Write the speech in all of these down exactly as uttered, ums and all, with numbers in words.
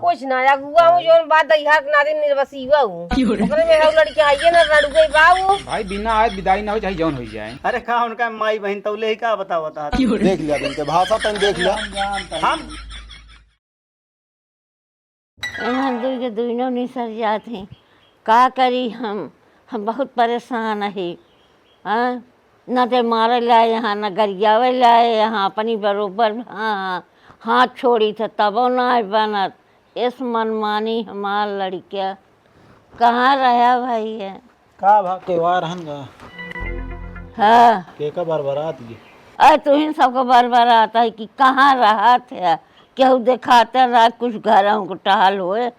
कुछ ना, अगुआ हूँ, जौन बात दहिया के नाते निर्वसीवा हूँ। ओकरे में हऊ लड़के आइए ना, रड़ुए बाऊ। भाई, बिना आए विदाई ना हो, चाहे जौन हो जाए। अरे का उनका माई बहिन तौले ही का बतावत है? देख लिया इनके भाषा, तन देख लिया। हम यहाँ दुई के दुइनो निसर जात हैं। का करी हम? हम बहुत परेशान ही। हाँ? न ते मारे लाए यहाँ, न गरियावे लाए यहाँ, अपनी बरोबर, हाँ, हाँ, हाथ छोड़ी थे, तबो ना बनत। इस मनमानी हमार लड़किया कहाँ रहा भाई है? का भा, केवा रहन गा? हाँ। के का बरबरात ये? अरे, तुहिन सबको बरबरात है कि कहाँ रहत है? केहू देखाते रहा, कुछ घर को टहल होए।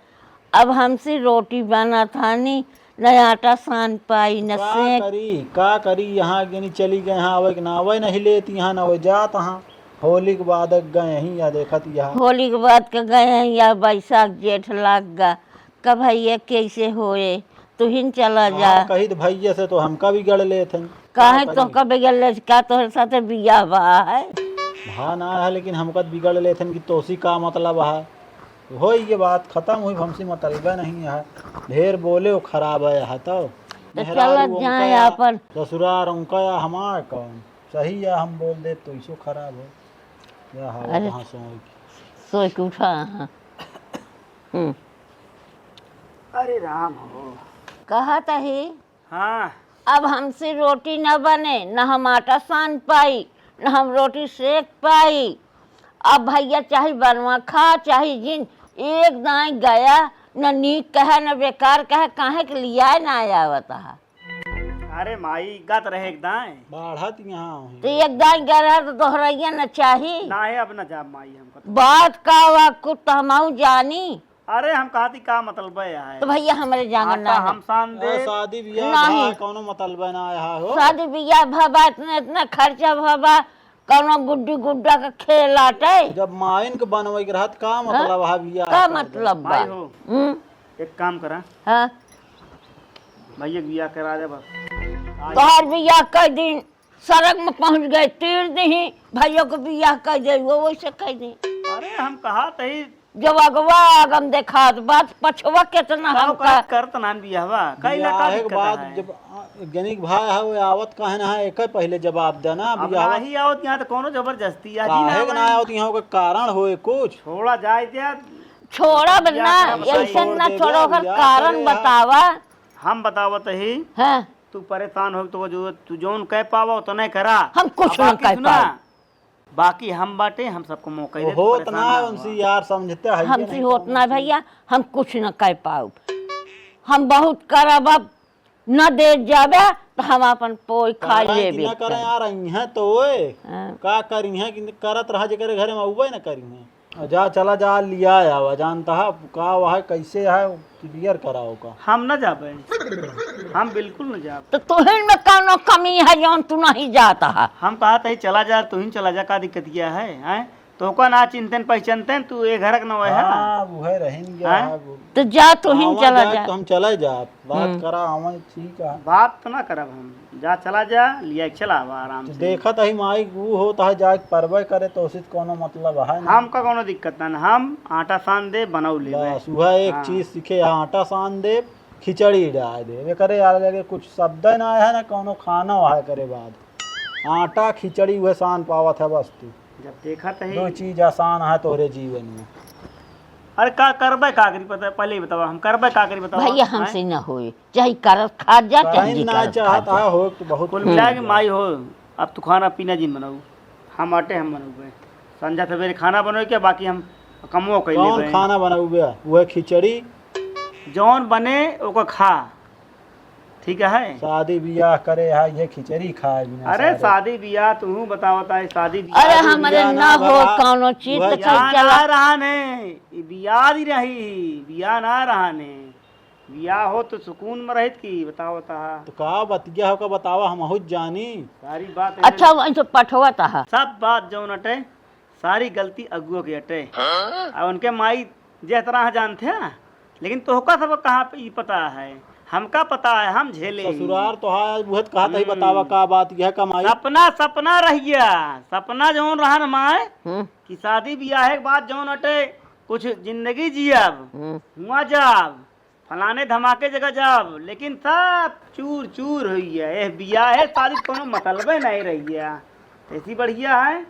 अब हमसे रोटी बनत हानी, न आटा सान पाई, न का सेंक। करी, का करी, यहाँ के नहीं चली गए, यहाँ आवे के ना आवे, नहीं लेत यहाँ, ना आवे जात यहाँ। होली के बाद गए ही या देखत यहाँ। होली के बाद के गए हैं या बैसाख जेठ लाग गा। का भैया कैसे होए, तुहिन चला जा। हाँ, कही तो भैया से तो हमका बिगड़ लेत हन। काहे का करी? तोहका बिगड़ ले, का तोहरे साथे बियाह बा है? भा ना है, लेकिन हमका तो बिगड़ लेत हन कि तोसी का मतलब है। होई ये बात खत्म हुई, हमसे मतलबे नहीं है। ढेर बोले वो खराब है, है तो। तो मेहरारू चलत उनका जाए या, आपन। ससुरार उनका या हमार कौन? सही है, हम बोल दे तो इसो खराब हो। या हवा अरे, कहाँ सोई के? सोई के उठा, हाँ। हम्म। अरे राम हो। कहत ही, हाँ। अब हमसे रोटी न बने, न हम आटा सान पाई, न हम रोटी सेक पाई। अब भैया चाहे बनवा खा, चाहे जिन, एक दाई गया, न नीक कहे, न बेकार कहे, काहे के लियाए ना आवत हा। अरे माई, गत रहे एक दाई। बाढ़त यहाँ हुई। तो एक दाई गया रहा तो दोहराइया न चाही। ना है, अब न जा माई, हमको तो। बात का वा, कुछ तो हमहू जानी। अरे, हम कहती का मतलब है? तो भैया, हमरे जांगर आटा ना है। हम सान दे। ए, शादी बियाह नहीं। भा, कौनो मतलब है ना आया हो। शादी बियाह भा बा, इतना, इतना खर्चा भा बा, कौनो गुड्डी गुड्डा का खेल आटे। जब माइन के बनवे के रहत, का हाँ? मतलब है बियाह का कर दे? मतलब बा? भाई हो, हम्म? एक काम करा। हाँ। भैया के बियाह करा दे बस। तोहर बियाह कई दिन सड़क में पहुंच गए, तीर दही, भैया को बियाह कर दे, वो वैसे कर दे। अरे, हम कहा तही। जब अगवा आगम देखात बात, पछवा कितना तब हम का का करत नान बियाहवा, कई ना का बियाह के दिक्कत बाद है? जब, आ, जनिक भाई है, वो आवत काहे ना है, एकर पहिले जवाब देना, अब बियाहवा। नाही आवत यहाँ तो कौनो जबरदस्ती, आज ही ना काहे के ना आवत। आवत यहाँ, ओकर कारण होए कुछ। छोड़ा जाए दे। छोड़ा बियाह ना, के बताई। ऐसन ना छोड़ दे छोड़ो, बियाह, ओकर बियाह कारण करे, हाँ। बतावा। हम बतावत ही। हाँ। तू परेशान हो तो जो तू जौन कह पावा उतने करा। हम कुछ अब ना बाकी कह सुना, पाए। बाकी हम बाटे, हम सबको मौका दे, तू होत परेशान ना ना है उनसे हुआ। यार, समझते हैं हमसे ये नहीं होत ना कौन सी। भैया, हम कुछ ना कह पाउब। हम बहुत करब, अब न दे जाबे तो हम अपन पोई खा काहे कि लेबे ना करे करब। यार, आई हैं तो ओए। हाँ। का करी हैं कि करत रहा जेकरे घरे में उबे ना करी हैं। जा, चला जा, लिया आवा, जानता है का वह कैसे है, clear कराओ का। हम न जाबे, हम बिल्कुल न जाब। तो तुहिन में कौनो कमी है जौन तू नहीं जाता है? हम कहा तही चला जा, तुहिन चला जा, का दिक्कत क्या है, हैं? तोहका ना चिन्हतेन पहिचनतेन, तू ए घरक न वह है। हाँ, वो है, रहिन गया हैं? है, वो तो जा, तुहिन आवा चला जाए जा। तो हम चले जा, बात हम्म। करा, आवा, ठीक है। बात तो ना करब हम, जा, चला जा, लिया के चला आवा आराम तो से। देखत ही माई, वो होता है, जाए के परबे करे, तो उसी से कोनो मतलब है ना। हमका कोनो दिक्कत ना, हम आटा सान दे, बनाऊ लेबे। बस, वह एक हाँ। चीज सीखे, आटा सान दे, खिचड़ी डाल दे, एकरे आगे कुछ शब्द ना है ना, कोनो खाना है करे बाद। आटा खिचड़ी उहे सान पावत है बस तू। जब देखत ही। दो चीज आसान है तोहरे जीवन में। अरे का करबे का करी पता, पहले ही बतावा, हम करबे का करी बतावा, भैया, हैं? हमसे न होए, चाहे करत खा जा, चाहे कहीं जिन ना करत खा चाहत जा। है, हो तो बहुत कुल कुछ मिला के हो। माई हो, अब तू खाना पीना जिन बनाऊ, हम आटे हम बनउबे। संझा सवेरे खाना बनवे के, बाकी हम कमो कैले कौन बे। खाना बनउबे? उहे खिचड़ी। जौन बने ओको खा। ठीक है। शादी बियाह करे है, ये खिचड़ी खाए बिना अरे सारे। शादी बियाह तू बतावता है, शादी बियाह अरे शादी हमरे बियाह ना ना हो भवा। कौनो चीज वह तो बियाह चल चला। ना रहा ने, ई बियाह ही रही, बियाह ना रहा ने। बियाह हो तो सुकून में रहित की बतावता है। तो का बतिया हो का बतावा, हम बहुत जानी। सारी बात है अच्छा, ना। वही तो पठवता है। सब बात जौन अटे, सारी गलती अगुआ के अटे। हाँ? और उनके माई जे तरह जानते हैं, लेकिन तोहका सब कहाँ पे ई पता है, हमका पता है, हम झेले ही। ससुरार तो है, आज बुहत कहा तही हम्म। बतावा का बात यह कमाई। सपना, सपना रह गया, सपना जौन रहा न माए, हम्म। कि शादी बियाह के बाद जौन अटे, कुछ जिंदगी जियब, हम्म। हुआ जाब, फलाने धमाके जगह जाब, लेकिन सब चूर चूर होइया। एह बियाहे शादी कोनो मतलबे नहीं रहिया। ऐसी बढ़िया है,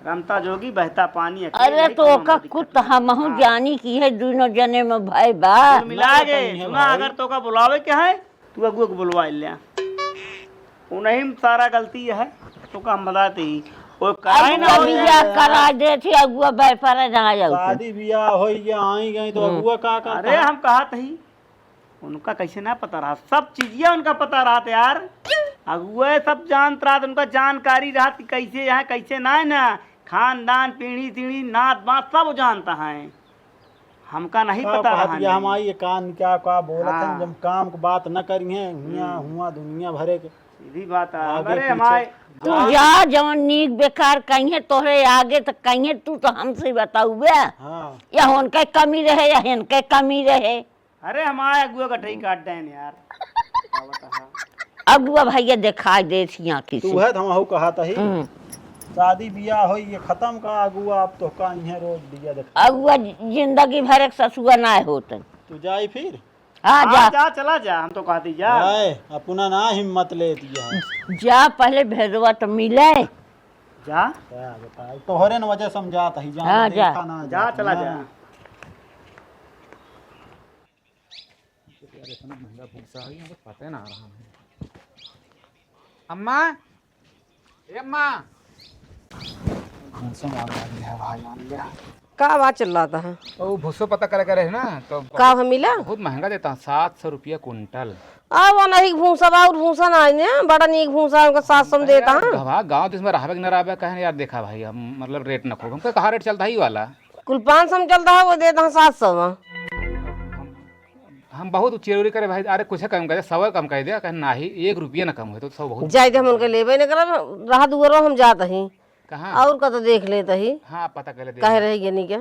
रमता जोगी बहता पानी, अकेले अरे नहीं तो कोनो ओका मर्द कुछ दिक्कत। हमहू हाँ। जानी कि है दुनो जने में भाई बा। कुल मिला के, नहीं है सुना, भाई। अगर तोका बुलावे के है, तू अगुआ के बुलवा ले। उन्हीं में सारा गलती है, तोका हम बताते ही। वो कराए ना अगुआ हो बियाह जाए। करा देत ही, अगुआ व्यापार ना जाओ। शादी बियाह होई गया, आई गई तो हम्म। अगुआ का करता अरे है? हम कहत ही, उनका कैसे ना पता रहा, सब चीजिया उनका पता रहत यार। अगुआ सब जानत रहत, उनका जानकारी रहत कि कैसे यहाँ कैसे ना है ना, खानदान पीढ़ी सीढ़ी नात बात सब जानता है। हमका नहीं का पता कहत रहा या नहीं। हम आई ये कान क्या का बोलत हैं, हाँ। जब काम की बात न करी हैं, हुआ, हम्म। हुआ दुनिया भरे के। सीधी बात है। आगे अरे पीछे। हमारे तू जा, जवन नीक बेकार कहिए तोहरे आगे तो कहिए, तू तो हमसे बताउबे। हाँ। या उनके कमी रहे या इनके कमी रहे। अरे हमारे अगुआ गठई काट देन यार। का बताहा? अगुआ भैया दिखाई देत ही आँखी तू से। है तो हम हऊ कहत ही। हम्म। शादी बियाह होई ये खत्म का अगुआ, अब तो का इहे रोज दिया देखा। अगुआ जिंदगी भर एक ससुआ ना होत। तू जाई फिर? हाँ, हाँ, जा। जा, चला जा, हम तो कहती जा। आए, अपना ना हिम्मत लेती है। जा, पहले भेदवा तो मिले। जा। क्या बताई, तोहरे न वजह समझात ही, जान हाँ, जा। देखा ना जा, जा, चला जा। हाँ। यार, इतना महंगा भूसा है, यहाँ पे पता ही ना रहा है। अम्मा, ए अम्मा। भूसा मार डाल दिया भाई, मान लिया। का आवाज चिल्लाता है? ओ, भूसो पता करे करे है ना, तो का बहुत, हम मिला? बहुत महंगा देता है, सात सौ रुपया कुंटल। आ, वो नहीं भूसा बा, और भूसा ना है ना, बड़ा नीक भूसा हमका सात सौ में देता है। गवा-, गाँव देश में रहबे कि ना रहबे, कहे यार, देखा भाई, हम मतलब रेट ना खूब, हमका कहाँ रेट चलता है ये वाला? कुल पाँच सौ में चलता है, वो देता है सात सौ में। हम, हम बहुत चिरौरी करे भाई, अरे कुछ कम कर दे, सौ कम कर दे, कहे नाही, एक रुपया ना कम होए, तो सौ बहुत। जाए दे, हम उनके लेबे न करब, रहा दुआरो हम जात ही। कहाँ? और का तो देख लेत ही। हाँ, पता कर ले, देख कहे ले। रही गनी के।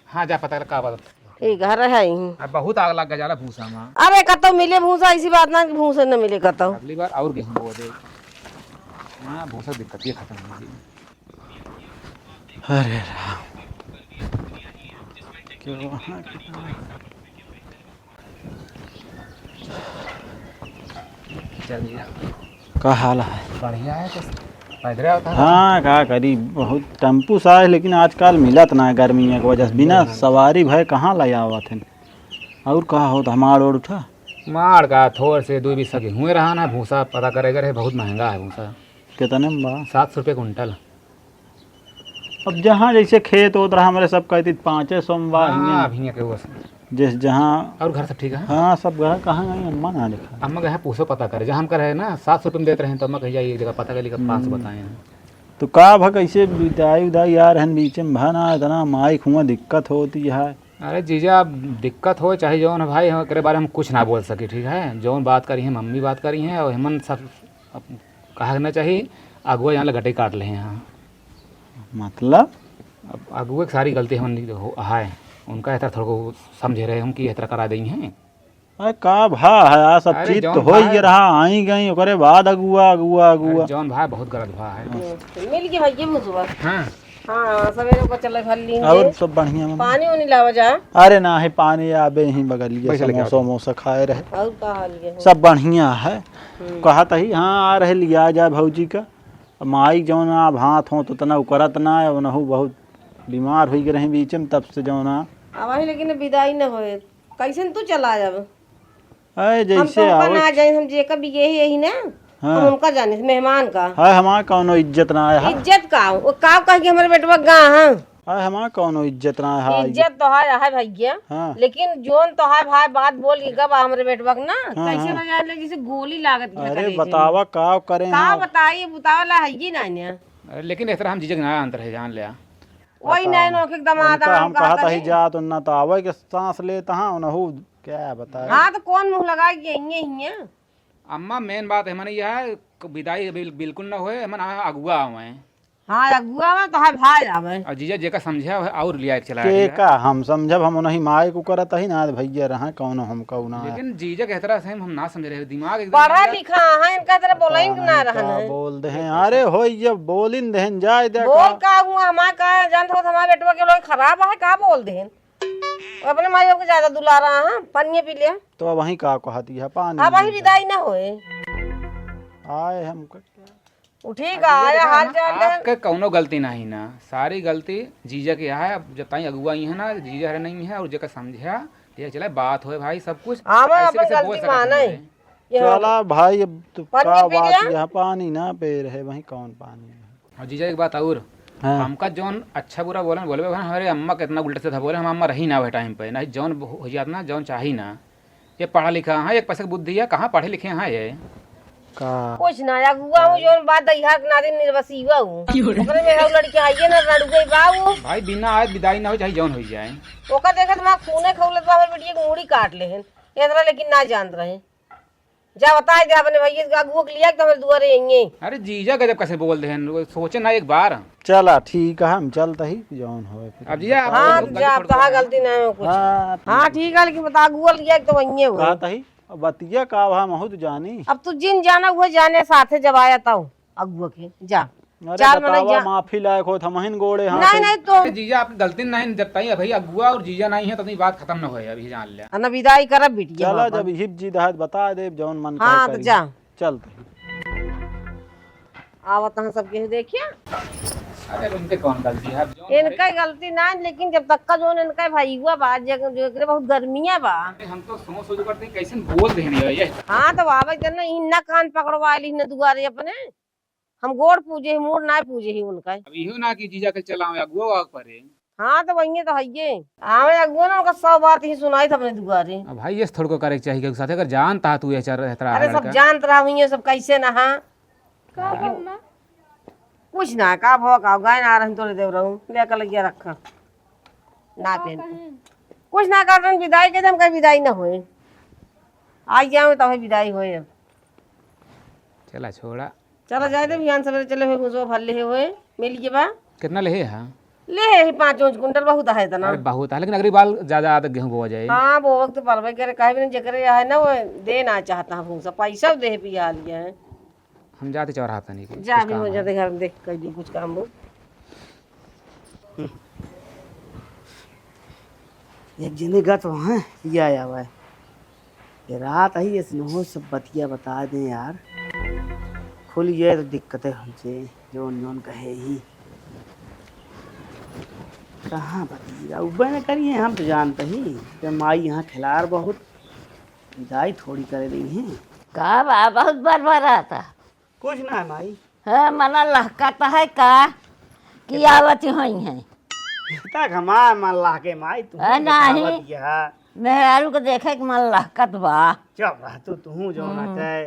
हाँ, जा पता कर, का बात। ठीक है, रहे ही। अब बहुत आग लग गया जाला भूसा में। अरे, कतो मिले भूसा, ऐसी बात ना कि भूसा न मिले कतो। अगली बार और गेहूं बो दे। हाँ, भूसा दिक्कत ये खत्म हो गई। अरे राम। क्यों वहाँ चल दिया। का हाल है? बढ़िया है, तो पैदल आवत है। हाँ, का करी, बहुत टेम्पू से आए, लेकिन आजकल मिलत ना है गर्मी के वजह से, बिना सवारी भय कहाँ ले आवत है। और का होत, हमार ओर उठा? मार का, थोड़ से दो बीस के हुए रहा ना, भूसा पता करे करे, बहुत महंगा है भूसा। कितने में बा? सात सौ रुपये कुंटल। अब जहाँ जैसे खेत होत रहा, हमरे सब कहती पाँचे सौ में बा हाँ, हियाँ। अब हियाँ के हुआ से। जिस जहाँ और घर सब ठीक है? हाँ, सब घर कहाँ गई, अम्मा ना देखा। अम्मा गए हैं पूछो पता करे, जहाँ हम करे ना, सात सौ रुपये में देते रहे, तो अम्मा कही जाइए एक जगह पता कर ली, पाँच सौ हम्म। बताए हैं। तो का भा कैसे बिदाई उदाई आ रहन बीच में भा ना, इतना माइक हुआ दिक्कत होती है। अरे जीजा, अब दिक्कत हो चाहे जौन है भाई, हम एकरे बारे में कुछ ना बोल सकी, ठीक है? जौन बात करी है, मम्मी बात करी है, और हमन सब अब कहा ना चाहिए, अगुआ यहाँ लगा गटई काट ले हैं यहाँ। मतलब? अब अगुआ की सारी गलती हमन हो, है, उनका एहतर थोड़ा को समझे रहे हम कि एहतर करा देई हैं। अरे का भा है, आ सब अरे चीज जौन तो हो भा ही है। रहा, आई गई, ओकरे बाद अगुआ, अगुआ, अरे अगुआ। जौन भा है, बहुत गलत भा है। मिल गई भैया मुझुआ। हाँ। हाँ, सवेरे को चले भर लीन और दे। सब बढ़िया मम्मी? पानी उनी लावा जा। अरे ना है, पानी आबे ही बगलिए, पैसा लेके समोसा आओ। वमोसा खाए रहे। और का हाल ये हो? सब बढ़िया है। हम्म। कहत ही, हाँ, आ रहे, लिया जा भौजी का। अब माई जौन आ भात हो तो उतना उकरत ना है, उनहु बहुत बीमार हुई रहे बीच में, तब से जौन आ। अब वही लेकिन विदाई न होए, कैसे न तू चला जाब? अरे हम जैसे तो ओकर आवत ना जाए, हम जेकर भी यही, यही ना, हाँ। हम उनका जाने, मेहमान का। हाय, हमार कौनो इज्जत ना है, हाँ। इज्जत का? वो का कह के हमरे बेटवा गा, हाँ? हाय, हमार कौनो इज्जत ना है, हाँ। इज्जत तो है, है भैया। हाँ। लेकिन जोन तो है भाई, बात बोल के गब हमरे बेटवा के ना, हाँ, कैसे हाँ। ना जान ले, जैसे गोली लागत है अरे करेजे में। बतावा, का करे का हाँ। बताई, बतावा ला है ही ना, ना। अरे लेकिन इस तरह हम झिझक ना अंतर है, जान ले। वही बतावा। नहीं नोखे के दमाद उनका हम हम कहत कहत ही ही। जा तो ना तो आवे के सांस लेत हाँ, उनहु क्या बताए? हाँ, तो कौन मुँह लगाई के हिये, हिये? अम्मा, मेन बात है, मने यह है, क-, विदाई बिल-, बिल्कुल ना होए, हमन आ-, अगुआ आवे। हाँ, अगुआ में तो है भाई आवे। और जीजा जेका समझा है और लिया के चला के रही है। का हम समझब, हम उन्हीं माई को करत ही ना, भैया रहा कौनो हम कौनो है। लेकिन जीजा के तरह से हम ना समझ रहे, दिमाग एकदम पढ़ा लिखा है, इनका तरह बोला ही ना रहन है। बोल दे हैं, अरे हो ये बोलिन देहन जाए दे बोल का। का हुआ, हमार का जानत हो, हमारे बेटवा के लोग खराब है, का बोल देहन? अपने माई बाप के ज्यादा दुलारा है, पानी पी लिया। तो अब वहीं का कहती है, पानी अब वहीं पी लिया। विदाई ना होए। आए हम क- उ ठीक अब ये है, देखा हाल ना, चाल है। आपके कौनो गलती नहीं ना, सारी गलती जीजा के है। अब जब ताई अगुआ ही है ना, जीजा हरे नहीं है, और जेकर समझा, ये चले बात होए भाई, सब कुछ। हाँ, मैं ऐसे अपन कैसे बोल गलती सकत माने। हमारे? ये चला भाई, अब तो पानी का पी बात लिया? यहाँ पानी ना पी रहे, वहीं कौन पानी है? और जीजा, एक बात और, हाँ। हमका जौन अच्छा बुरा बोलन, बोले, "भाई, हमारे अम्मा कितना उल्टा सीधा बोले, हम अम्मा रही ना वह टाइम पे, नहीं जौन हो जात ना, जौन चाही ना।" ये पढ़ा लिखा है, एक पैसे की बुद्धि है, कहाँ पढ़े लिखे हैं ये? का? कुछ ना, अगुआ हूँ, जौन बात दहिया के नादी निर्वसीवा हूँ। ओकरे में हऊ लड़की आइए ना, रड़ुए बाऊ। भाई, बिना आए विदाई ना हो, चाहे जौन हो जाए। ओका देखे तो मैं खूने खौलत बा, हमर बेटिया के मूड़ी काट लेहन। एतरा लेकिन ना जानत रहे। जा बताए दे अपने भैया के, अगुआ के लिया के तो हमरे दुआरे आएंगे। अरे जीजा गजब कैसे बोल देहन, वो सोचे ना एक बार। चला ठीक है, हम चलत ही, जौन होए फिर। अब जीजा, आप हाँ, लोग तो गलती जा, छोड़ दो तोहार भाई। गलती ना हो कुछ। हाँ, हाँ, ठीक है, लेकिन बता, अगुआ लिया के तो वहीं हो। कहत ही, अब बतिया का वहाँ महूत जानी। अब तू जिन जाना वो जाने साथे जब आया तब अगुआ के, जा। अरे चार मनई बतावा, जा। माफी लायक होत हमहिन गोड़े हाथ नहीं, हो। नहीं तो। अरे जीजा, आपकी गलती नहीं जब ताई, भाई अगुआ और जीजा नहीं है, तो अपनी बात खत्म न होए, अभी जान ले। अना विदाई करब बिटिया चला, बाबा। जब हिप जी दहत बता दे, जौन मन हाँ, कहे तो करी। जा। चल तही। आवत हैं सब केहू देखिया। अरे उनके कौन गलती है? अब जौन इनका भाई गलती ना है, लेकिन जब तक का जौन इनका भाई हुआ बा, जे, जो एकरे बहुत गर्मिया बा। अरे हम तो सोच सोच करते हैं, कैसे बोल देने ये। हाँ, तो आवे जन ना, इन्ना कान पकड़वा ली न दुआरे अपने। हम गोड़ पूजे ही, मूड़ ना पूजे ही उनका। अब इहो ना कि जीजा के चलावे अगुआ आग परे। हाँ, तो वही तो है ये। आवे अगुआ ना, उनका सौ बात ही सुनाई था अपने दुआरे। अब भाई, ये थोड़को करे के चाहिए, क्योंकि साथे अगर जानता है तू ये चल रहा है, अरे, सब लड़का। जानत रहा हुई, सब कैसे ना, हाँ। का लेकिन करना? कुछ ना, का भो, का गाय ना रहन तोरे देव रहूं, ले कलैया रखा। ना का पहन। कहें? कुछ ना कर रहन, विदाई के दम का विदाई ना होए। आई जाओ, तब विदाई होए अब। चला, छोड़ा। चला जाए दे, बिहान सवेरे चले हुए, घुसवा भर ले हुए, मिल के बा। कितना ले है? ले है, पाँच ऊँच कुंटल बहुत है इतना। अरे, बहुत है, लेकिन अगली बार ज्यादा आदत गेहूं बोआ जाए। हाँ, बोवक तो परबे करे, काहे बिना जेकरे है ना, वो दे ना चाहता है भूसा, पैसा दे पिया लिया है। हम जाते चौराहा तनी के, जा, कुछ भी काम हो है। जाते घर में देख कर दी कुछ काम वो। एक जने गत वहाँ, ये आया हुआ है। ये रात आई, ऐसे न हो, सब बतिया बता दें यार। खुल ये तो दिक्कत है हमसे, जौन जौन कहे ही। कहाँ बतिया, उबे न करिए, हम तो जानते ही। जब माई यहाँ खिलार बहुत, विदाई थोड़ी करे रही हैं। का बा, बहुत बरबराता। कुछ ना है माई। हाँ, मना लहकत है का कि आवत होई हैं? तक हमार मन लहके माई, तू है, नहीं। बतावत यह। मेहरारू के देखे के मन लहकत बा। चुप रह तू, तू जो ना हम्म। कहे।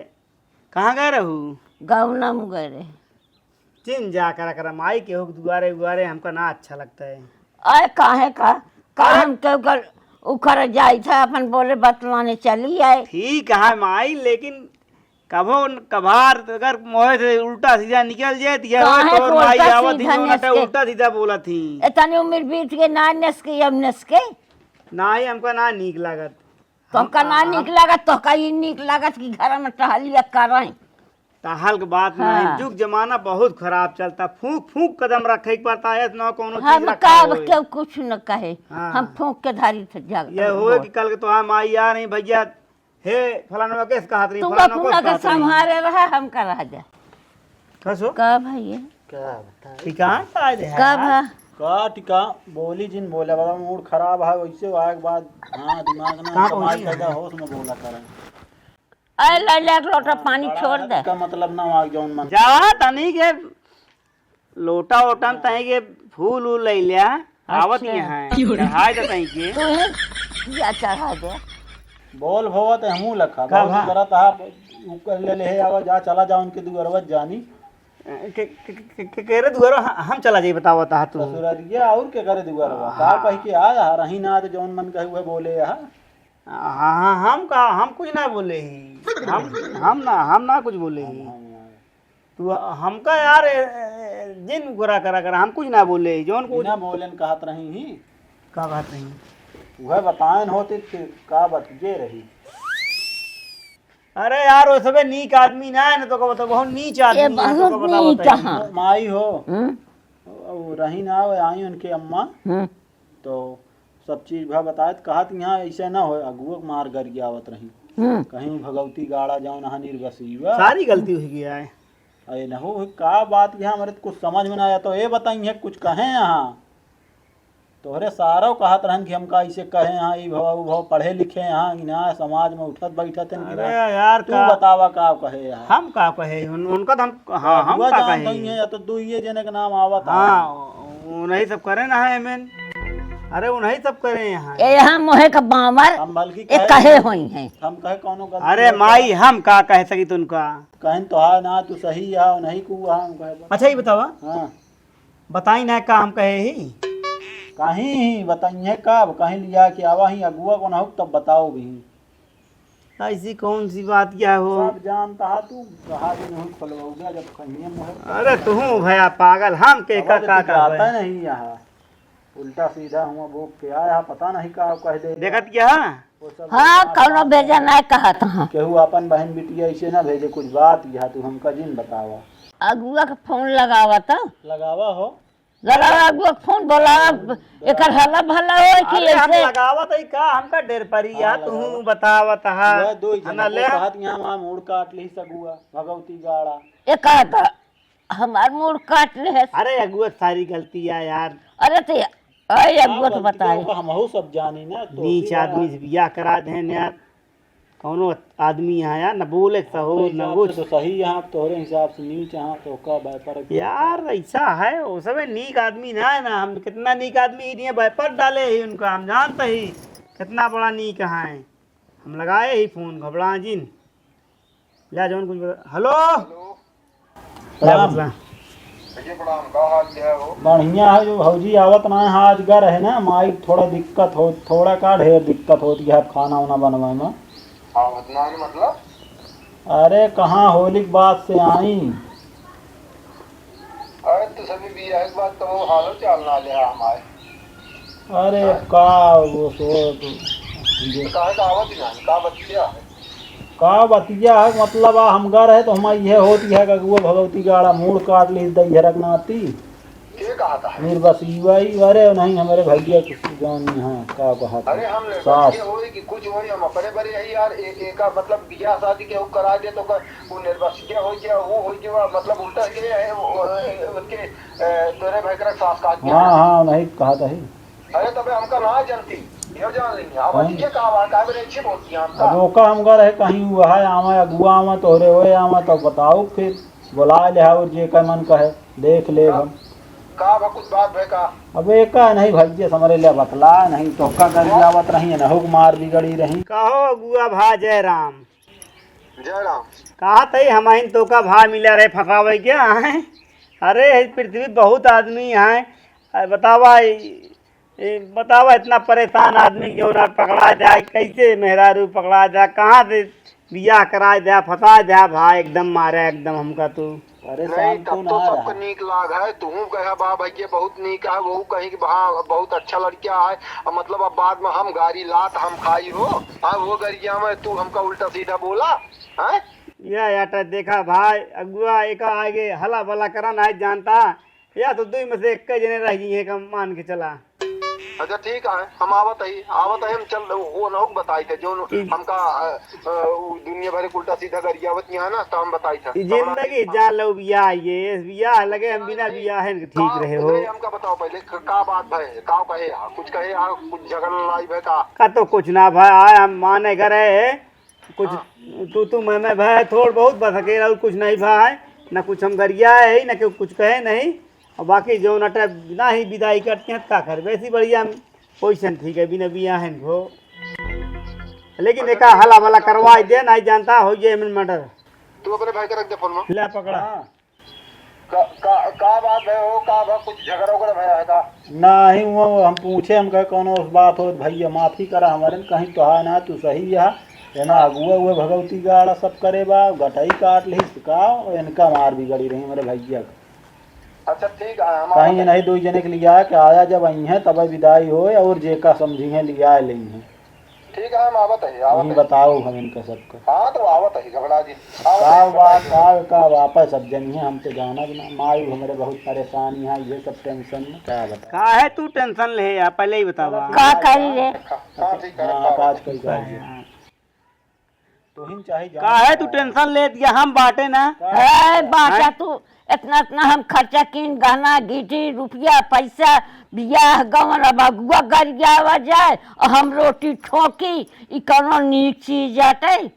कहाँ गए रहू? गौना में गए रहे। जिन जा करा करा माई, केहू के दुआरे उआरे हमका ना अच्छा लगता है। अरे काहे का? का अरे हम केहू कर उखर जाई था, अपन बोले बतलाने चली आए। ठीक है माई, लेकिन कभो न कभार अगर मोहे से उल्टा सीधा निकल जाए, तो यह काहे तोर को माई उल्टा आवत ही सीधा जो ना नस के? उल्टा सीधा बोलत ही। इतनी उम्र बीत के ना नस के, अब नस के? नाही, हमका ना नीक लागत। तोहका ना हाँ। नीक लागत, तोहका ई नीक लागत कि घर में टहलिया करें। टहल के बात हाँ। नहीं, जुग जमाना बहुत खराब चलता, फूंक फूंक कदम रखे के पड़ता है, ना कोनो चीज हम रखा का होए। केहू कुछ न कहे, हाँ। हम फूंक के धारी थे जग-, ये होए गोड़। कि कल के तोहार माई आ रही, "भैया, हे फलाना केस कहत रही, तू फलाना अपना केस के कहत रही।" संभारे रहा, हम का रह जा। कसो? का भैया? का बता? ठिकान का दे का है? भा? का ठिकान? बोली जिन बोले, बाबा मूड खराब है, वैसे आए के बाद, हाँ, दिमाग ना, कहाँ कमाई पहुंची है? पैदा होश में बोला करें। अरे, ले, ले, एक लोटा पानी छोड़ दे। का मतलब ना, आग जौन मन। जा, तनी के लोटा ओटा में तनी के फूल उल ले लिया, आवत अच्छा। ही हैं। चढ़ाए दे तनी के। तू ही जा चढ़ा दे। बोल भवा ते हमू लखा, का बहुत भा? गलत हा, ऊ कर ले, ले आवा, जा, चला जा उनके दुआरवा जानी। के, के, के, के, के रे दुआरवा, ह-, हम चला जाई, बतावा ता तू। ससुररिया और के करे दुआरवा? हाँ। का कह के आया, रही ना, तो जौन मन कहे उहे बोले, हा? हाँ, हाँ, हम का, हम कुछ ना बोले ही। हम, हम ना, हम ना कुछ बोले ही। हम, हम, हम। तू हमका यार, ए, ए, जिन गुरा करा करा, हम कुछ ना बोले, जौन कुछ बिना बोले न कहत रही ही। का कहत रही? वह बताएन होती फिर का बतिये रही। अरे यार, वो सबे नीक आदमी ना है ना, तो का बता, बहुत नीच आदमी है, तो का बता, नीक बताई। हाँ। माई हो, हम्म? वो रही ना, वो आई उनके अम्मा, हम्म। तो सब चीज भा बताए, तो कहत यहाँ ऐसे ना होए, अगुआ के मार गरियावत रही। हम्म। कहीं भगवती गाड़ा जाओ ना निर्बसीवा। सारी गलती हुई गया है। अरे न हो, का बात यहाँ हमारे तो कुछ समझ में ना आया, तो ये बताइए कुछ कहे यहाँ। तोहरे सारो कहत रहन कि हमका ऐसे कहे यहाँ, ई भवा, ऊ भवा, पढ़े लिखे यहाँ, कि ना समाज में उठत बैठत हैं कि अरे ना। यार, तू का बतावा का कहे यहाँ। हम का कहे? उन-, उनका तो हम, हाँ, हम अगुआ का जानत कहे? ही है, या तो दू ये जने के नाम आवत है। हाँ, उन्हीं सब करे ना है एमेन। अरे उन्हीं सब करे यहाँ। ए, यहाँ मोहे का बांवर, हम बल्कि ए, कहे कहे ना। होई हैं। हम कहे कौनो गलती अरे होई माई, तो। हम का कह सकी तुनका? कहन तो है ना, तू सही है, नहीं कू है, हम कहे बस। अच्छा, ये बतावा। हाँ। बताई ना का हम कहे ही? कहीं ही बताइए कब, कहीं लिया के आवा ही अगुआ को ना हो तब बताओ भी। ऐसी कौन सी बात क्या हो? सब जानता है तू, कहा भी नहीं खोलवाऊंगा जब कहीं मुँह। अरे तू भया पागल, हम के का, समझ का तू का जाता भाई? नहीं यहाँ। उल्टा सीधा हुआ बोक के आया, पता नहीं का कह दे। देखत क्या? वो सब हाँ, बात कौनो बात बेजा है। नहीं कहत हाँ। केहू अपन बहन बिटिया ऐसे ना भेजे, कुछ बात यहाँ तू हमका जिन बतावा। अगुआ के फोन लगावा तो। लगावा हो। लगावा अगुआ के फोन, बोलावा, एकर हला भला होए कि अरे हम ऐसे लगावत हई का, हमका डेर परी हाँ, या, तू लगावा। बतावत हा। वह दो ही हम जना ले। वो कहत यहाँ हमार मूड़ काट ली सगुआ, भगवती गाड़ा। ए कहत हमार मूड़ काट ले है। अरे अगुआ सारी गलती है यार। अरे तो, अरे अगुआ तो बताए। हमहू सब जानी ना, तो नीच आदमी से बियाह करा देन यार। कौनो आदमी यहाँ यार, न बोले के सहूर, न कुछ। तो सही यहाँ, तोहरे हिसाब से नीच यहाँ, तो का व्यापार के यार, ऐसा है, वो सब नीक आदमी ना है ना, हम कितना नीक आदमी ही दिए, व्यापार डाले ही उनका, हम जानते ही कितना बड़ा नीक है। हम लगाए ही फोन, घबरा जिन। ले जौन कुछ बता-, हेलो। हेलो। प्रणाम। भैया प्रणाम, का हाल क्या है हो? बढ़िया है, जो भौजी आवत ना है, आज घर है ना, माई थोड़ा दिक्कत हो, थोड़ा का ढेर दिक्कत होती है खाना वाना बनवाए में। आवत ना है मतलब? अरे कहाँ होली के बाद से आई। अरे तो सभी बियाह के बाद तो वो हालो चाल ना ले हमारे। अरे हाँ? का वो सो तो काहे का आवत ही ना, का बतिया है? का बतिया है, मतलब, आ, हम घर है, तो हम इहे होती है, कि अगुआ भगवती गाड़ा मूड़ काट ली, दई झरक नाती। के कहा था? निर्बसीवा ही, अरे, नहीं, हमारे भैया के जौन है, का कहा था? अरे, हम सास। निर्बसिया होई कि कुछ होई, हम अपने बरे यही यार, ए-, एका, मतलब, बियाह शादी के ऊ करा दे, तो का, वो निर्बसिया होई क्या, वो होई क्या, मतलब, उल्टा के है, वो, ए, उनके, ए, तोरे भाई का सास का क्या हाँ, है? हाँ, नहीं कहा था ही। अरे तबे हमका ना जानती, ये जान लेंगे। आप हाँ। अच्छे कहा बात, काहे बड़े अच्छे बोलती हैं हमका। अब ओका हम घर है कहीं हुआ है, आवा अगुआ आवा तोहरे होए आवा तब बताओ फिर, बुला ले और जे का मन कहे, देख ले हम। का बा कुछ बात है का? अब एक का नहीं भैया समरे ले बतला, नहीं तो का कर जावत रही है, ना हुक मार बिगड़ी रही। कहो अगुआ भा जय राम। जय राम। कहा तई हमहिन तो का भा मिला रहे फंसावे क्या है? अरे इस पृथ्वी बहुत आदमी है, अरे बतावा ई ए, बतावा, इतना परेशान आदमी क्यों ना पकड़ा जाए, कैसे मेहरारू पकड़ा जाए, कहाँ से बियाह करा जाए, फंसा जाए भाई, एकदम मारे, एकदम हमका तू। परेशान नहीं, तब तो ना सबको रहा। नीक लाग है, तू कहा बा भैया बहुत नीक है, वो कहीं कि हाँ बहुत अच्छा लड़का है, और मतलब अब बाद में हम गारी लात हम खाई हो, हाँ वो गरिया में तू हमका उल्टा सीधा बोला, हैं? या, या, टा देखा भाई, अगुआ एक आगे हला बला करा नहीं जानता, या तो दुई में से एक जने रह गई है, का मान के चला। अच्छा ठीक है, हम आवत ही, आवत ही, हम चल, वो ना बताई थे, जो ई हमका, अ, अ, वो दुनिया भर के उल्टा सीधा गरियावत यहाँ ना, तो हम बताई थे। ई जिंदगी जान लो बियाह, ये बियाह लगे, हम बिना बियाह है ठीक रहे हो। हमका बताओ पहले, क-, का बात भाई, का कहे, कुछ कहे, कुछ झगड़ा लड़ाई भाई का? का तो कुछ ना भाई, आए हम माने करे, कुछ हाँ। तू, तू, मैं, मैं भाई, थोड़ बहुत बस अकेला, और कुछ नहीं भाई, ना कुछ हम गरिया है, ना क्यों कुछ कहे नहीं। और बाकी जो नटा ना ही विदाई करते हैं, का कर, वैसी बढ़िया हम पोजीशन ठीक है, बिना बियाहन को। लेकिन एक हला भला करवा दे, नहीं जानता हो ये मन मर्डर। तू अपने भाई का रख दे फोन में। ले पकड़ा। हाँ। का, का, का बात है हो, का बा, कुछ झगड़ा उगड़ा भया है का? नहीं, वो हम पूछे, हम कहे, "कौनो बात हो भैया, माफी करा हमारे, कहीं तो है ना, तू सही है, जना अगुआ हुए भगवती गाड़ा सब करे बा, गटई काट लिहिस का, इनका मार बिगड़ी रही हमरे भैया का। अच्छा ठीक है, हम कहीं आवत नहीं, दो जने के लिए आके आया, जब आई हैं तब विदाई होए, और जेका समझी हैं लिया ले हैं। ठीक है, हम आवत है, आवत वहीं है। बताओ हम इनका सबका। हाँ, तो आवत है, घबरा जी। आवत का है, बात बताइए। का, का वापस अब जनिए, हम तो जाना भी ना, माई हमरे बहुत परेशान यहाँ, ये सब टेंशन में क्या बता। काहे तू टेंशन ले यार, पहले ही बतावा। का करी रे? हाँ, ठीक है, हाँ, बताओ। आप आज कोई करिए। तोहिन चाहे जान काहे तू का। टेंशन लेत या, हम बाटे ना। का है बाटा हैं? तू, इतना इतना हम खर्चा कीन, गहना गीटी, रुपया पैसा, बियाह गवन, अब अगुआ गरियावा जाए और हम रोटी ठोकी, ई कौनो नीक चीज आटे?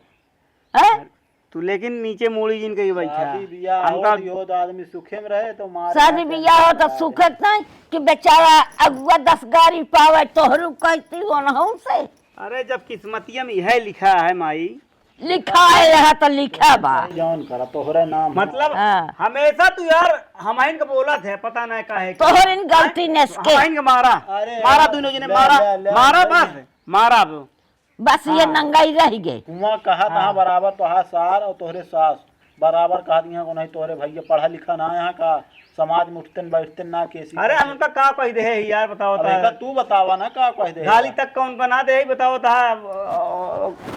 हैं? तू लेकिन नीचे मूड़ी जिन के बैठा। शादी बियाह हम हो का तो यो तो आदमी सुखे में रहे तो मार शादी मार के बियाह हो तो अंदर सुखे नहीं कि बेचारा अगुआ दस गारी पावे, तोहरू कहती हो ना हमसे। अरे, जब किस्मतिया में यह लिखा है माई। लिखा है यहाँ तो लिखा बा। जौन करा तोहरे नाम है। मतलब, हाँ। हमेशा तू यार हमहिन के बोलत है, पता नहीं काहे के। तोहरिन गलती नसके। हमहिन के मारा। अरे, मारा दोनों जने, ले, मारा, ले, ले, मारा ले। बस, मारा अब। बस ये हाँ। नंगाई रह गए। कुआं कहा तहाँ हाँ। बराबर तोहार सार और तोहरे सास। बराबर कहा दिया को नहीं, तोहरे भैया पढ़ा लिखा ना यहाँ का, समाज में उठते न बैठते ना केसी अरे, करते। हम उनका का कह दे है यार, बताओ अब ता। एका तू बतावा ना का कह दे गाली है। तक कौन बना दे है, बताओ ता, अ,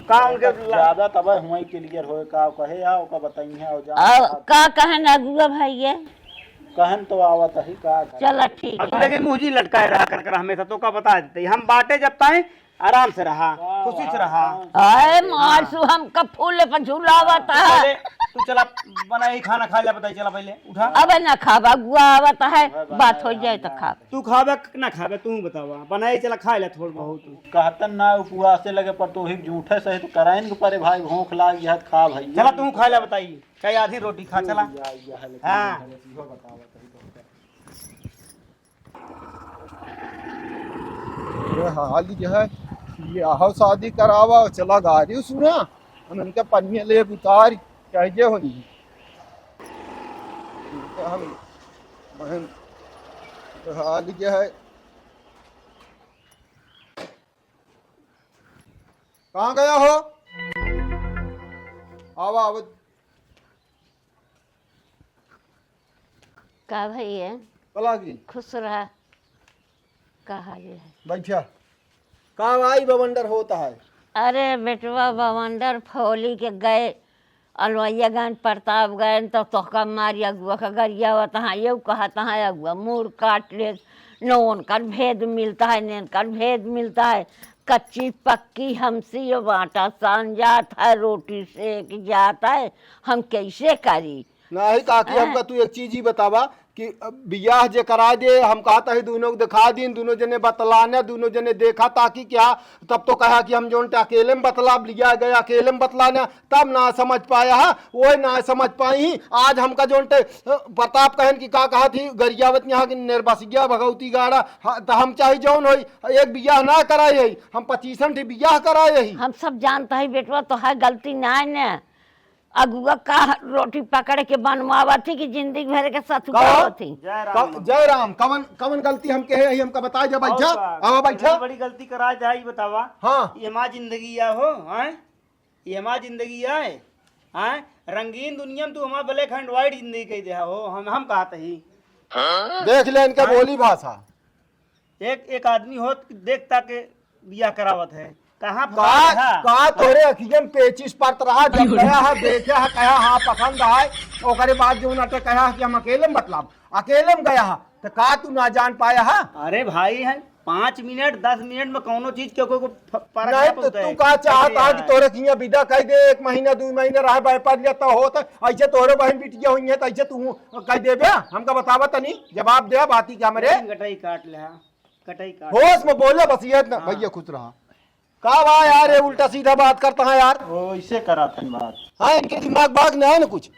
का उनके एका ला- ज्यादा तब हुआ क्लियर होए का कहे या ओका बताई है और जा और का कहे ना अगुआ भाई ये? कहन तो आवत ही का करे। चला ठीक अब है। लेकिन मुँह जी लटकाए रहा कर कर हमेशा, तो का बता देते हम बाटे जब ताई आराम से रहा, हाँ, खुशी से हाँ, रहा। हाँ। अरे हाँ। मारसू हमका फूल पर झुलावत तू है। पहले, तू चला बनाई खाना खा ले, बताई, चला पहले उठा। अबे ना खाबा, अगुआ आवत है, अबे बात हो बनाए जाए तो हम खाब। तू खाबे क-, ना खाबे, तू बतावा। बनाई चला खा ले थोड़ बहुत। कहतन ना उपवास से लगे पर तू ही झूठे सहित कराइन के परे भाई, भूख लाग गया है, खा भाई। चला तू खा ले, बताई। चाहे आधी रोटी खा, चला। या, या, लेकिन हाँ। ये बतावा, तभी तो होता है। अरे हाल ये है, ये आहो शादी करावा, चला गारी सुना, हम इनके पनिया ले उतार, कह जे होई। हम, बहन, हाल ये है। कहाँ गया हो? आवा, आवा। का भैया? पलागी। खुश रहा। का हाल है? बैठा। का भाई बवंडर होता है? अरे बेटवा, बवंडर फौली के गए, अलवैया गए, प्रताप गए, तो तोहका मारी अगुआ का गरियावत हाँ, यू कहत हाँ अगुआ, मूड़ काट ले, न उनकर भेद मिलता है, न इनकर भेद मिलता है। कच्ची पक्की हमसी यो बाटा सान जात है, रोटी सेक जात है, हम कैसे करी? नाही काकी, हैं? हमका तू एक चीज ही बतावा कि बियाह जे करा दे, हम कहत ही दोनों को दिखा दीन, दोनों जने बतलाने, दोनों जने देखा ताकि क्या, तब तो कहा कि हम जोन टे अकेले में बतलाब, लिया गया अकेले में बतलाने, तब ना समझ पाया है, वही ना समझ पाई ही। आज हमका जोन टे, अ, प्रताप कहन कि का कहा थी, गरियावत यहाँ की निर्बसिया भगवती गाड़ा, हाँ, तो हम चाहे जौन होई, एक बियाह ना कराए ही, हम पच्चीसन ठी बियाह कराए ही। हम सब जानता ही बेटवा, तो है गलती ना है ना। अगुआ का रोटी पकड़ के बनवावत ही कि जिंदगी भर के सतुआवत ही। जय राम। जय राम। कवन, कवन गलती हम कहे ही, हमका बता जा, बैठा। आवा, बैठा। बड़ी गलती करा जाए, बतावा। हाँ। ये हमार जिंदगी या हो, हैं? ये हमार जिंदगी आए, आए, रंगीन दुनिया में तू हमार black and white जिंदगी कह दे हो, हम, हम कहत ही। देख ले इनके आए? बोली भाषा। एक, एक आदमी होत, देख ताके बियाह करावत है, कहाँ का, फंसा है? का तोरे अखियन पेचिस परत रहा, जब गया है, देखे है, कहा हाँ पसंद है, ओकरे बाद जो नाटे कहा कि हम अकेले में बतलाब, अकेले में गया है, तो का तू ना जान पाया है? अरे भाई है, पाँच मिनट, दस मिनट में कौनो चीज के कोई को फ-, फर्क नहीं ना तो पड़ता तू है। का चाहत है कि तोरे किया विदा कह दे, एक महीना, दो महीना रहे, व्यापार लिया तो होत है। ऐसे तोरे बहन बिटिया हुई है, तो ऐसे तू कह देबे? हमका बतावा तनी, जवाब दे बाती के हमरे। गटई काट ले, हाँ, गटई काट। होश में बोले बस, ये इतना। हाँ। भैया खुश रहा। का बा यार, ये उल्टा सीधा बात करता है यार। ओ, इसे करा था बात। हाँ, इनके दिमाग बाग ना है ना कुछ।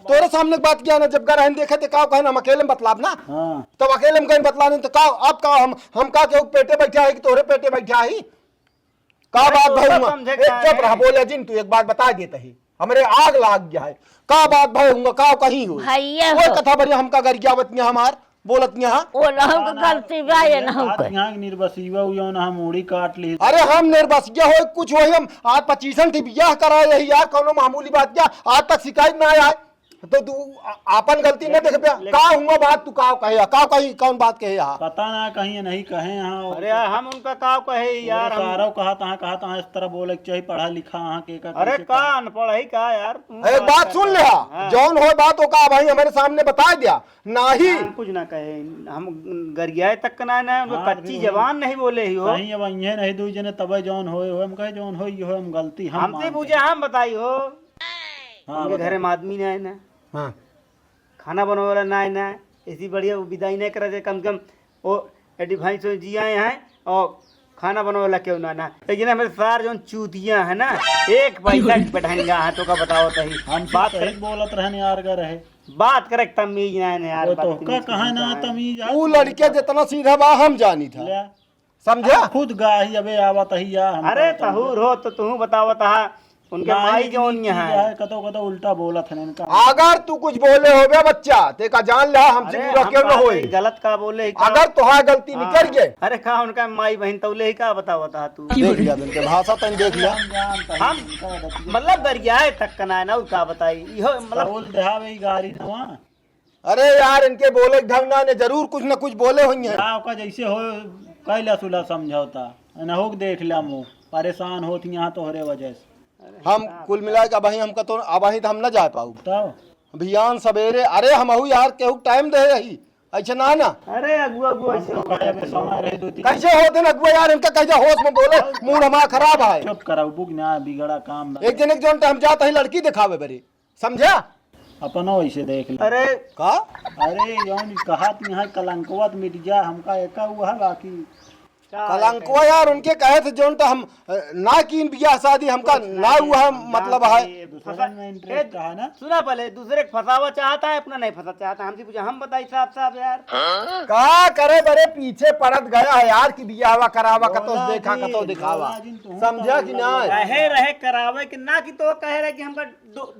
तोरे सामने बात किया ना, जब घर हम देखे थे, का कहन हम अकेले में बतलाब ना। हाँ। तब अकेले में कहीं बतलाने तो का, अब का हम, हम का केहू पेटे बैठा है कि तोरे पेटे बैठा है? का अरे बात तो भाई सब हुआ? समझे ए, क्या चुप है? रहा, बोले जिन, तू एक बात बता देता ही, हमरे आग लाग गया है। का बात भाई हुआ, का कहीं हो? भैया वो हो। कथा बढ़िया हमका गरियावत नहीं हमार। बोलत यहाँ। वो रहू के गलती बा, ये ना हो बात के। यहाँ के निर्बसिया हुई हो ना, हम उड़ी काट ली। अरे हम निर्बसिया हो, कुछ वही हम आज पच्चीसन ठी बियाह कराए यही यार, कौनो मामूली बात क्या? आज तक शिकायत ना आए। तो तू आ-, आपन गलती ना देख प्या। लेकिन का हुआ बात, तू का कहे, का कही, कौन बात कहे यहाँ? पता ना कहीं नहीं कहे यहाँ। अरे यार, हम उनका का कहे यार, हम सारा कहा तहाँ, कहा तहाँ इस तरह बोले के चाहिए, पढ़ा लिखा हाँ के का अरे कैसे का का? अनपढ़ है का यार? तू एक बात बात सुन कर ले, हाँ। हाँ। जौन हो बात ओका भाई हमारे सामने बता दिया, नाही। हम कुछ ना कहे, हम गरियाए तक ना, ना, उनको हाँ, कच्ची फिर जबान नहीं बोले ही हो। कहीं अब इहे नहीं दुई जने तबे जौन होए हो, हम कहे जौन होई हो, हम गलती, हम हमसे मानते पूछे, हैं। हम बताई हो। हाँ, उनके बताओ। घरे में आदमी ना है ना। हाँ। खाना बनवे वाला ना है ना। ऐसी बढ़िया वो विदाई नहीं करा दे, कम से कम वो एडी भाई सो जी आए हैं और खाना बनवे वाला क्यों ना, ना। लेकिन हमारे सार जौन चूतिया है ना, एक पैसा की बैठाएंगे हाथों का बताओ तो ही। हम बात सही करे, बोलत रहने यार का रहे। बात करे तमीज ना है यार, वो तो बात का तमीज कहाँ ना है। तमीज है। वो लड़के जितना सीधा बा हम जानी था। ले। समझा? हम खुद गाही अबे आवत ही या हम अरे कहत हन। तहूर हो तो तू बतावत हा, उनके माई माई की जौन चीज यहाँ है। है, कतो कतो उल्टा बोलत हन इनका। अगर तू कुछ बोले होबे बच्चा, ते का जान ले हमसे अरे बुरा हम क्यों ना बात होए। नहीं, गलत का बोले ही का? अगर तोहार गलती हाँ। निकल गए। अरे का उनका माई बहन तौले ही का बतावत हा तू? देख लिया इनके भाषा तन देख लिया। हम जानत हन हम इनका गलती। मतलब गरियाए तक का ना है ना, उ का बताई? इहो मतलब तौल देहावे ही गारी नवा। अरे यार, इनके बोले के ढंग ना, ने जरूर कुछ न कुछ बोले होइहैं। का ओका जैसे हो, कैला सुला समझौता, एनहू के देख ला मुँह, परेशान होत ही यहाँ तोहरे वजह से। हम कुल मिला के अबहीं हमका तो, अबहीं तो हम न जा पाऊ। तब? बिहान सबेरे, अरे हमहू यार केहू टाइम दे रही, ऐसे ना ना। अरे अगुआ, अगुआ, ऐसे हमको हो काहे गया। अबे समय रहे दो तीन कैसे होत हैं अगुआ यार, इनका कैसे होश में बोले, मूड हमारा खराब है। चुप कराओ, बुक ना बिगड़ा काम बा। एक दिन एक जौन तो हम जात ही लड़की दिखावे बरे। समझा? अपनो ऐसे देख ले। अरे का? अरे जौन कहा तू यहाँ कलंकवा तो मिट जा, हमका एका हुआ है बाकी। का कलंकवा है? यार उनके कहे थे जौन तो हम, अ, ना कीन बियाह शादी, हमका कुछ ना ना हुआ है, नहीं, मतलब ना है। नहीं, दूसरे फंसा-, में interest ए, कहा ना? सुना पहले, दूसरे के फंसावा चाहता है, अपना नहीं फंसा चाहता। हमसे पूछा, हम बताई साफ साफ यार। का करे बरे पीछे पड़त गया है यार कि बियाहवा करावा, कतो बोला देखा, जी, कतो दिखावा। बोला जी, तू समझा तो कि ना? कहे रहे करावे कि ना कि तो कहे रहे कि हमका डु-,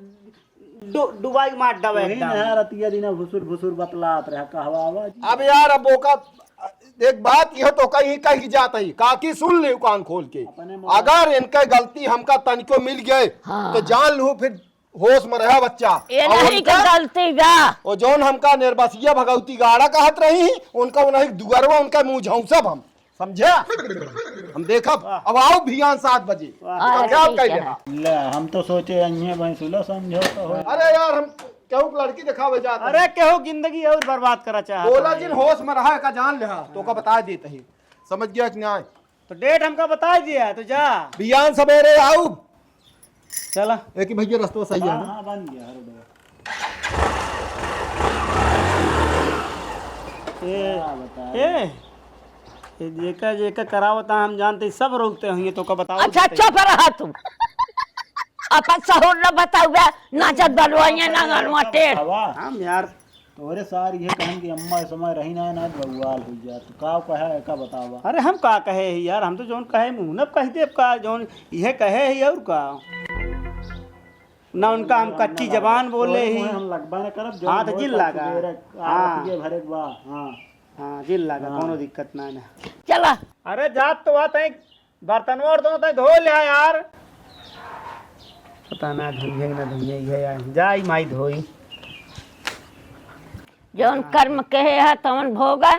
डु-, डुबाई मार डावे वही एकदम। ना रतिया दिना भुसुर भुसुर बतलात रहा, कहवावा जी। अब यार, अब ओका एक बात यह तो कहीं कही जात ही, काकी सुन ले कान खोल के। अपने मोबाइल अगर इनका गलती हमका तनिको मिल गए, हाँ। तो जान लू फिर होश में रहा बच्चा। ये और नहीं उनका के गलती बा। और जौन हमका निर्बसिया भगवती गाड़ा कहत रही, उनका उन्हीं दुआरवा, उनका मुँह झौंसब हम। समझा? हम देखब। वाह। अब आओ भियान सात बजे। वाह। तो अरे क्या ठीक कह है। देना? ले, हम तो सोचे अइहे भैंसुला समझौता हो। अरे यार, हम केहू के लड़की दिखावे जात अरे, हैं। केहू जिंदगी और बर्बाद करा चाहत बोला है। जिन होश में रहा का जान ले, तो का बता देते हैं। समझ गया कि नहीं? तो date हमका बता दिया, तो जा। भियान सवेरे आओ। चला। एक ही भैया, रास्ता सही है हाँ, ना? हाँ, बन गया, हर डोर। ए, क्या बताएं? ए, ये जेका, जेका करावता हम जानते, सब रोकते होंगे, तो का बताओ अच्छा, देते? चुप रहा तू। अपन सहूर न बताउबे, नाचत बलुआइए, नांगनवा टेढ़। हवा। हम यार, तोहरे सार ये कहन कि अम्मा ए समय रही ना, ना बउआल हो जा। तो का कहे है, का बतावा? अरे हम का कहे ही यार, हम तो जौन कहे मुँह न कह देब का, जौन इहे कहे ही और का। ना उनका हम कच्ची जबान बोले ही। हम लगबा न करब, जौन हाँ, तो होए जिन तब लागा। सुबेरे हाँ। आरती के भरे के बा। हाँ। हाँ, जिन लागा, हाँ। कौनो दिक्कत ना, ना। चला। अरे जात तो बात है, बर्तनवा उर्तनवा तैं धो ले यार। पता ना धोइहैं कि ना धोइहैं, इहे यार। जाई माई धोई। जौन कर्म कहे है तवन भोगा।